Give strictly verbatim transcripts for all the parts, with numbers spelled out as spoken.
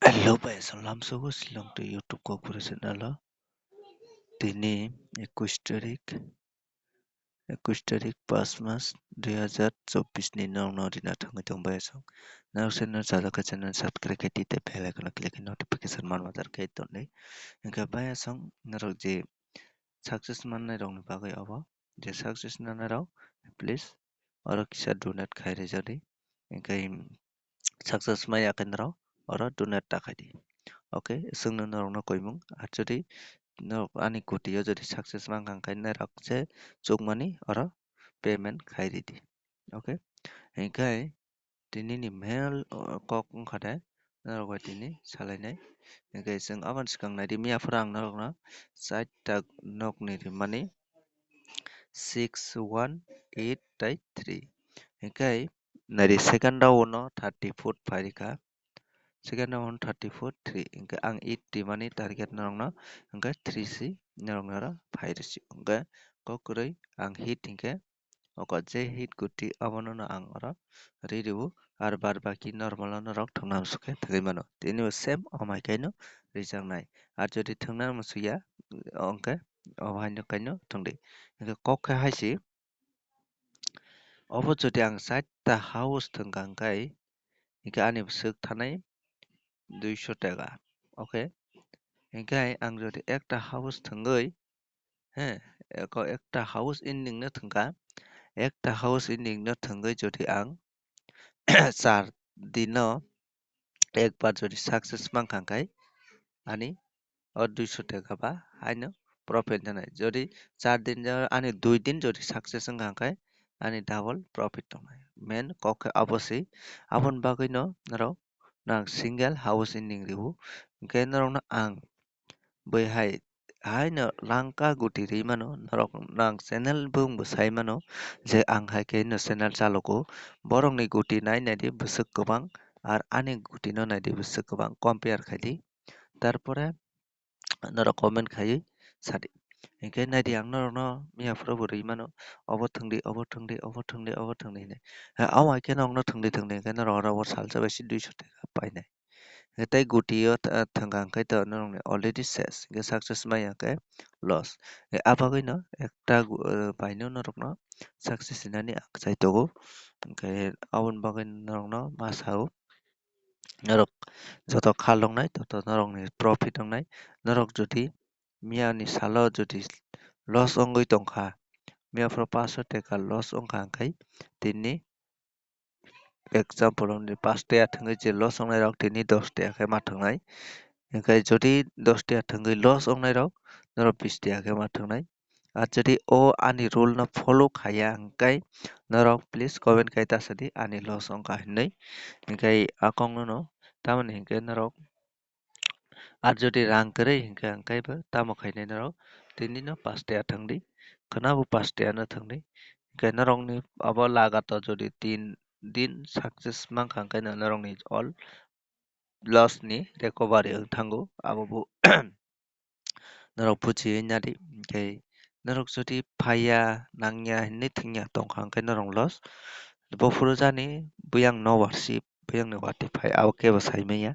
Hello bai, salam sugo Shillong to YouTube kokpuri channel o. Tini ekush tarik, ekush tarik pas mas dui hazar chobbish ni nong no rina thangwi tong bai asong. Nang channel sajak khe channel subscribe khe tite bell icon click khe notification man majar khe tongdi. Hingkhe bai asong norok je success mannai rokni bagwi obo, je success nanai rok please oro kisa donate khai rijadi. Hingkhe success maya khe norok oro donate ta khai di. Okay, chwngno norokno koimung, ar jodi norok ani kutio jodi success mankha hwnkhe norok se chukmani oro payment khai ridi. Okay, hingkhe tini ni main, o, kok wngkha de norok bai tini salainai. Hingkhe chwng aboni swkang naidi, miya phuru ang norokno chaita nokni rimani six one eight tai three. Hingkhe naidi second round o thirty foot phairikha. Second round thirty foot three. Hingkhe ang eight rimani target norokno hingkhe three si norokno oro phairisi. Hingkhe kokrwi ang hit hingkhe oko je hit guti abono no ang oro ri ribu, ar bad baki normal o norok thwngna musukkhe thwngwi mano. Tini bo same omai kaino rijaknai. Ar jodi thwngna musuya, hingkhe obo haino kaino thwngdi. Hingkhe kok khe haisi, obo jodi ang chaita house thwngkha hingkhe, hingkhe ani bwswk thanai duiso taka. Okay, hingkhe ang jodi ekta house thwngwi, he, eko ekta house ending no thwngkha, ekta house ending no thwngwi jodi ang char din no ekbar jodi success mankha hingkhe ani o duiso taka ba haino profit wngnai. Jodi char din ja-, ani dui din jodi success wngkha hingkhe ani double profit tongnai. Main kok khe abo se, aboni bagwi no norok nang single house ending ribu. Hingkhe norokno ang bui hai haino langka guti ri mano, norok nang channel bung bo sai mano je ang hai khe no channel chalogo. Borokni guti nai naidi bwswk kwbang, ar ani guti no naidi bwswk kwbang, compare khai di. Tarpore norok comment khaiwi sadi. Hingkhe naidi ang norokno miya phuru bo rwi mano, obo thwngdi, obo thwngdi, obo thwngdi, obo thwngdi hinwi. Ha, omo hai khe norokno thwngdi thwngdi hingkhe norok oro o salsa bai se duiso taka painai. Hingkhe tei guti o th-, thwngkha hingkhe to norokni already ses, hingkhe success maya hingkhe loss. Hingkhe a bagwino ekta gu-, eh, baino norokno success hinani ang chai tongo. Hingkhe aboni bagwi norokno ma sao. Norok joto kha longnai, toto norokni profit wngnai. Norok jodi miyani salo jodi loss wngwi tongkha, miya phuru paanso taka loss wngkha hingkhe tini example wngdi, paanso taka thwngwi je loss wngnai rok tini dos taka khe ma thwngnai. Hingkhe jodi dos taka thwngwi loss wngnai rok norok bis taka khe ma thwngnai. Ar jodi o ani rule no follow khaiya hingkhe norok please comment khai ta sadi ani loss wngkha hinwi. Hingkhe a kok no no tamoni hingkhe norok ar jodi rang kwrwi hingkhe hingkhe bo tamo khainai norok tini no paanso taka thwngdi, khwna bo paanso taka no thwngdi. Hingkhe norokni abo lagato jodi tin din success mankha hingkhe no norokni all loss ni recovery wng thango, abo bo norok bujiwi nadi. Hingkhe norok jodi phaiya, nangya hinwi thwngya tongkha hingkhe norok loss. Bo phuru jani buyang no worship, buyang ni watwi phai, abo kebo sai manya.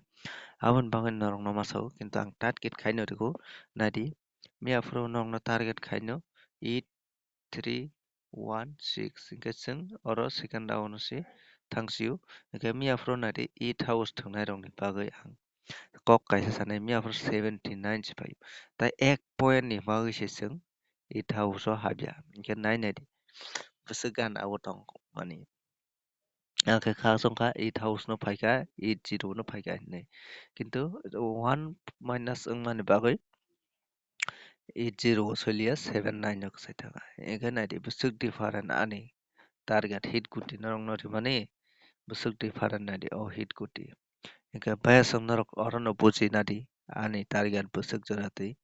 Aboni bagwi norokno ma sao, kintu ang target khaino rwgo, nadi. Miya phuru norokno target khaino eight three one six, hingkhe chwng oro second round o se thangsio. Hingkhe miya phuru naidi eight house thwngnai rokni bagwi ang kok kaisa sanai, miya phuru seventy nine se phaio. Tai ek point ni bagwi se chwng eight house o habya. Hingkhe nai naidi bwswk gan abo tong mani. Ang khe kha chwngkha eight house no phaikha, eight zero no phaikha hinwi. Kintu one minus wngmani bagwi eight zero o soi liya, seven nine o kwsai thangkha. Hingkhe naidi bwswk different ani target hit guti norokno rimani, bwswk different naidi o hit guti. Hingkhe bayaswk norok orono buji nadi ani target bwswk jora twi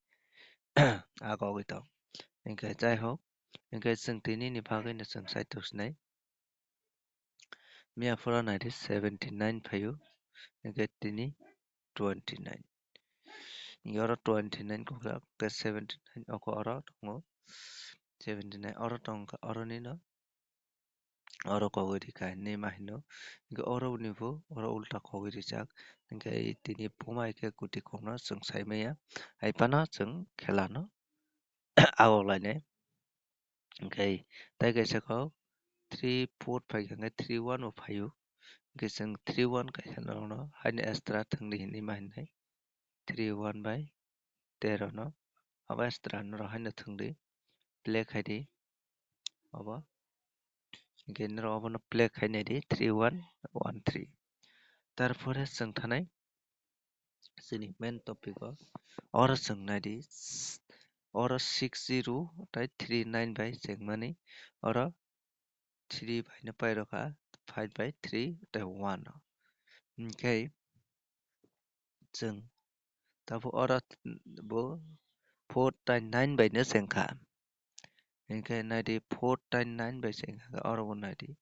agogwi tong. Hingkhe jai hok, hingkhe chwng tini ni bagwi no chwng sai tok sinai. Miya phuru naidi seventy nine phaio, hingkhe tini twenty nine. Hingkhe oro twenty nine kok khe seventy nine oko oro tongo seventy nine, oro tongkha oro nino oro kogwi rikha hinwi ma hino. Hinkhe oro ni bo oro ulta kogwi rijak. Hinkhe tini puma hinkhe kuti kokno chwng sai maya. Hai phano chwng khela no awok lainai. Hinkhe tai kaisa kok three four phaikha hinkhe three one bo phaio. Hinkhe chwng three one kaisa norokno haino extra thwngdi hinwi ma hinai. Three one bai tero no abo extra norok haino thwngdi. Play khaidi. Obo. Hinkhe norok obono play khai naidi three one one three. Tarpore chwng thanai chini main topic o. Oro chwng naidi, oro six zero tei three nine bai chengmani, oro three bai no pairokha, five bai three tei one o. Hinkhe chwng tabuk oro bo four tei nine bai no chengkha. Hinkhe naidi four tei nine bai chengkha, oro bo naidi.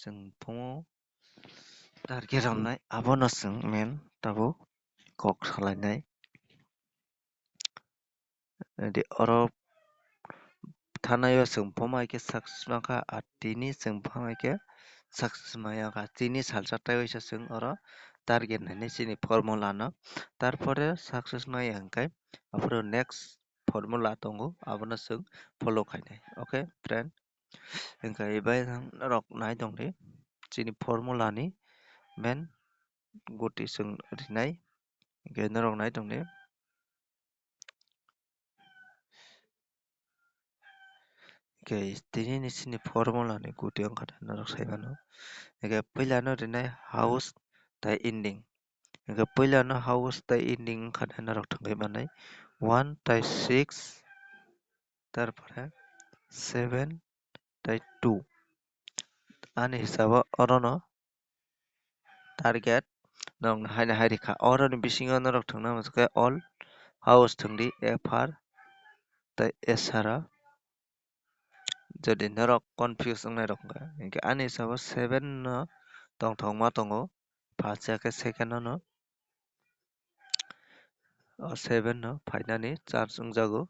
Chwng phumo target romnai, abono chwng main tabuk kok salainai. Naidi oro thanai o chwng phumo hai khe success mankha, a tini chwng phumo hai khe success maya kha. Tini salsa tai waisa chwng oro target nainai chini formula no. Tarpore success maya hinkhe aphuru next formula tongo, abono chwng follow khainai. Okay, friend? Hinkhe bai norok nai tongdi, chini formula ni main guti chwng rinai. Hinkhe norok nai tongdi. Hinkhe tini ni chini formula ni guti wngkha norok sai mano. Hinkhe puila no rinai house tei ending. Hinkhe puila no house tei ending wngkha norok thangwi manai one tei six, tarpore seven tei two. Ani hisabo orono target norokno haino hai rikha. Oroni bisingo norok thangna hwnjak khe all house thwngdi, F R tei S R o. Jodi norok confuse wngnai rok wngkha, hinkhe ani hisabo seven no tongthokma tongo, first ya khe second o no. O seven no phainani chance wngjago.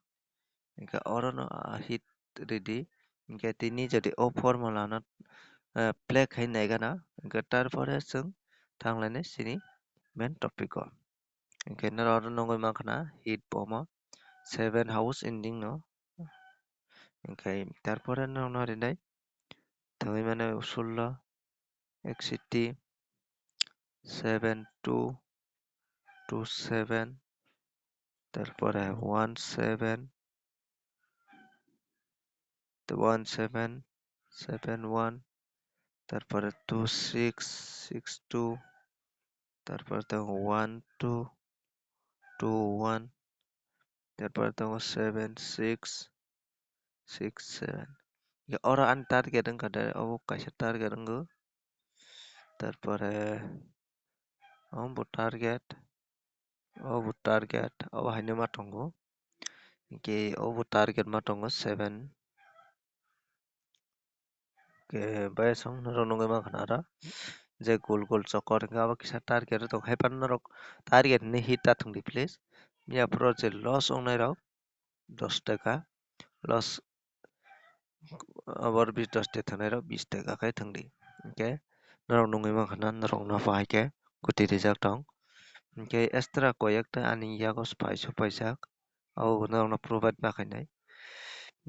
Hinkhe orono a hit ridi. Hinkhe tini jodi o formula no, eh, play khai naigana, hinkhe tarpore chwng thanglainai chini main topic o. Hinkhe norok oro nugwi mankha na hit bomo seven house ending no. Hinkhe tarpore norokno rinai thangwi mano sullo, eksiti, seven two, two seven, tarpore one seven, one seven, seven one, tarpore two six, six two, tarpore tongo one two, two one, tarpore tongo seven six, six seven. Oro ani target wngkha de, obo kaisa target wngo. Tarpore obo target, obo target, obo haino ma tongo. Hinkhe obo target ma tongo seven. Hinkhe bai song norok nugwi mankha na aro je gol gol chokor hinkhe abo kisa target o tong hai phano norok target hinwi hit ta thwngdi please. Phiya phuru je loss wngnai rok dos taka loss, abor bis dos taka thwngnai rok bis taka khe thwngdi. Hinkhe norok nugwi mankha na norok no bo hai khe kwtwi rijak tong. Hinkhe extra koi ekta ani yago pai su paijak, abo bo norok no provide ma khainai.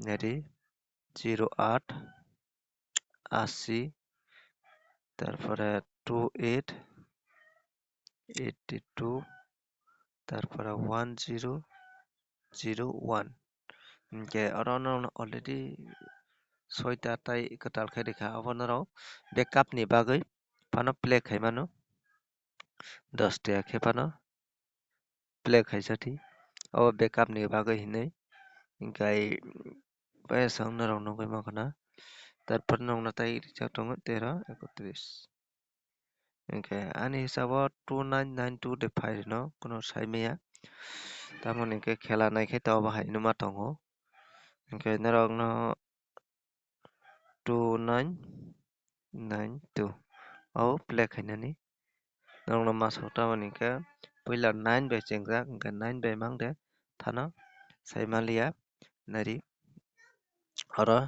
Nari zero aat ashi, tarpore two eight eighty two, tarpore one zero zero one. Hinkhe oro no already soita tai kwtal khe rikha, abo norok backup ni bagwi phano play khai mano. Dos taka khe phano play khaisa di, o backup ni bagwi hinwi. Hinkhe bai song norok nugwi mankha na, tarpor norok no tai rijak tongo tero ekotris. Hinkhe ani hisabo two nine nine two de phai rwno, kuno sai maya. Tamoni hinkhe khela naikhe to obo hai hinwi ma tongo. Hinkhe norok no two nine nine two o play khainani. Norokno masa tamoni hinkhe puila nine bai chengjak, hinkhe nine bai mangde thano sai manliya nari. Oro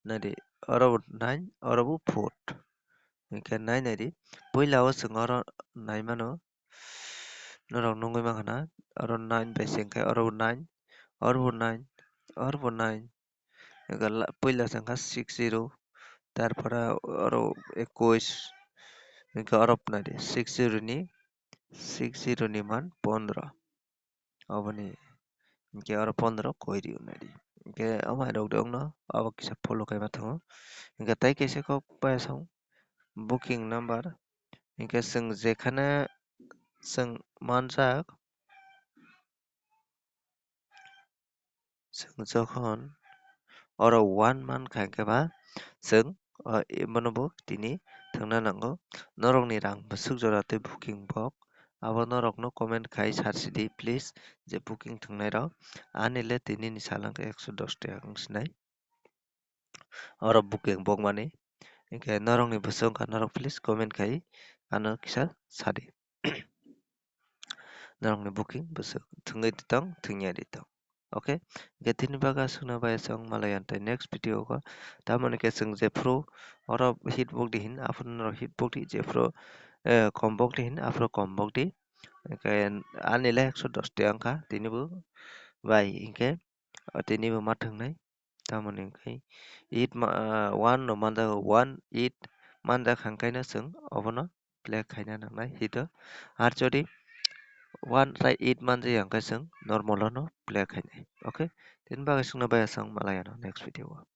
Naidi, oro bo nine, oro bo four. Hinkhe nai naidi, puila o chwng oro nai mano, norok nugwi mankha na, oro nine bai se hinkhe oro bo nine, oro bo nine, oro bo nine. Hinkhe la-, puila se wngkha six zero, tarpore oro ekush, hinkhe oro bo naidi, six zero ni, six zero ni man pondro. Oboni hinkhe oro pondro koi rio naidi. Hinkhe omo hai rok de wngno abo kisa follow khaima thango. Hinkhe tai kaisa kok paiya song booking number. Hinkhe chwng jekhane chwng manjak, chwng jokhon oro one mankha hinkhe ba chwng, o, bono bo tini thwngna nango. Norokni rang bwswk jora tei booking bok abo norokno comment khai sarsidi please, je booking thwngnai rok. Ani le tini ni sal wngkha ekso dos taka wng sinai. Oro booking bokmani. Hinkhe norokni bwswk wngkha norok please comment khai ano kisa sadi. Norokni booking bwswk thwngwi di tong, thwngya di tong. Okay, hinkhe tini bagwi aswkno bai aswk malai ang tei next video o. Tamoni khe chwng jephru oro hit bok di hin, aphuru norok hit bok di jephru, eh, kom bok di hin, aphuru kom bok di. Hinkhe ani le ekso dos taka wngkha tini bo bai hinkhe, o tini bo ma thwngnai. Tamoni hinkhe eight ma-, ah, one no manjago, one eight manjak hangkhe no chwng obono play khaina nangnai hito. Ar jodi one tei eight manjak ya hwnkhe chwng normal o no play khainai. Okay, tini bagwi aswkno bai aswk malai ano next video o.